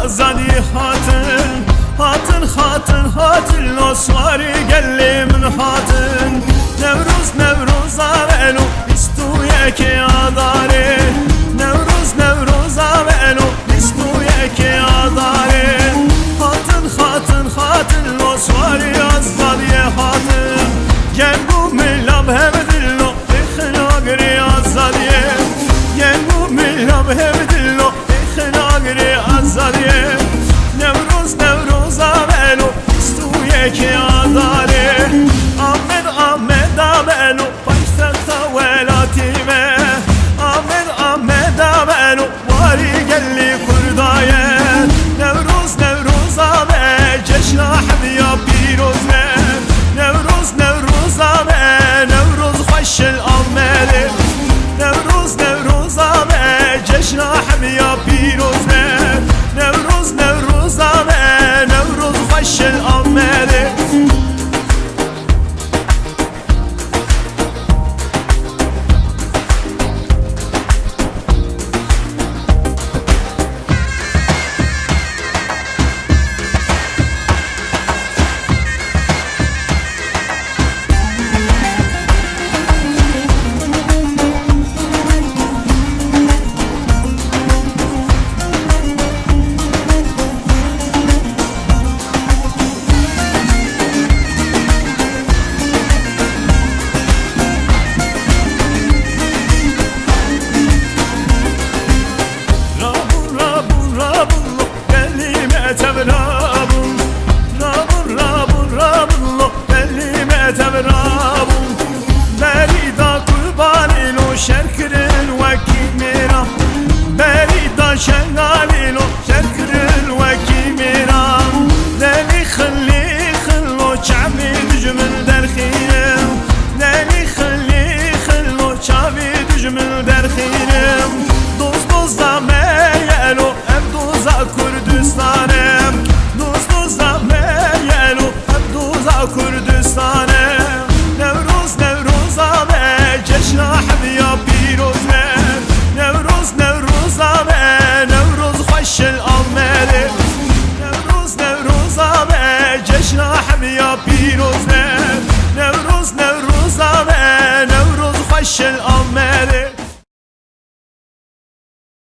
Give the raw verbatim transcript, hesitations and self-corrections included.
Azadiyê hatin, hatin, hatin, hatin, lo swarê gelê min hatin. Newroz, Newroza belo, bîst û yekê Adarê. Newroz, Newroza belo, bîst û yekê Adarê. Hatin, hatin, hatin, lo swarê azadiyê hatin. Ceng û mila bi hev dilo, êxina girê azadiyê. Ceng û mila bi hev dilo, êxina girê azadiyê. Newroz, Newroza belo, bîst û yekê Adarê. Amed, Ameda belo, paytexta welatî me. Amed, Ameda belo, warî gelî Kurda ye. Newroz, Newroza me, ceşna hemiya pîroz be. Newroz, Newroza me, Newroz xweş il Amedê. Newroz, Newroza me, ceşna hemiya pîroz be. Newroz, Newroza me, Newroz xweş il Amedê. Rabûn, rabûn, rabûn, lo, gelî me tev rabûn. Rabûn, rabûn, rabûn, lo, gelî me tev rabûn. Berî da Kurbanê lo, şer kirin wekî mêra. Berî da Şengalê lo, şer kirin wekî mêra. Delî xilî xilo, çavê dijmin derxînim. Delî xilî xilo, çavê dijmin derxînim. Doz doza me ye lo, ev doza Kurdistan e. Doz doza me ye lo, ev doza Kurdistan e.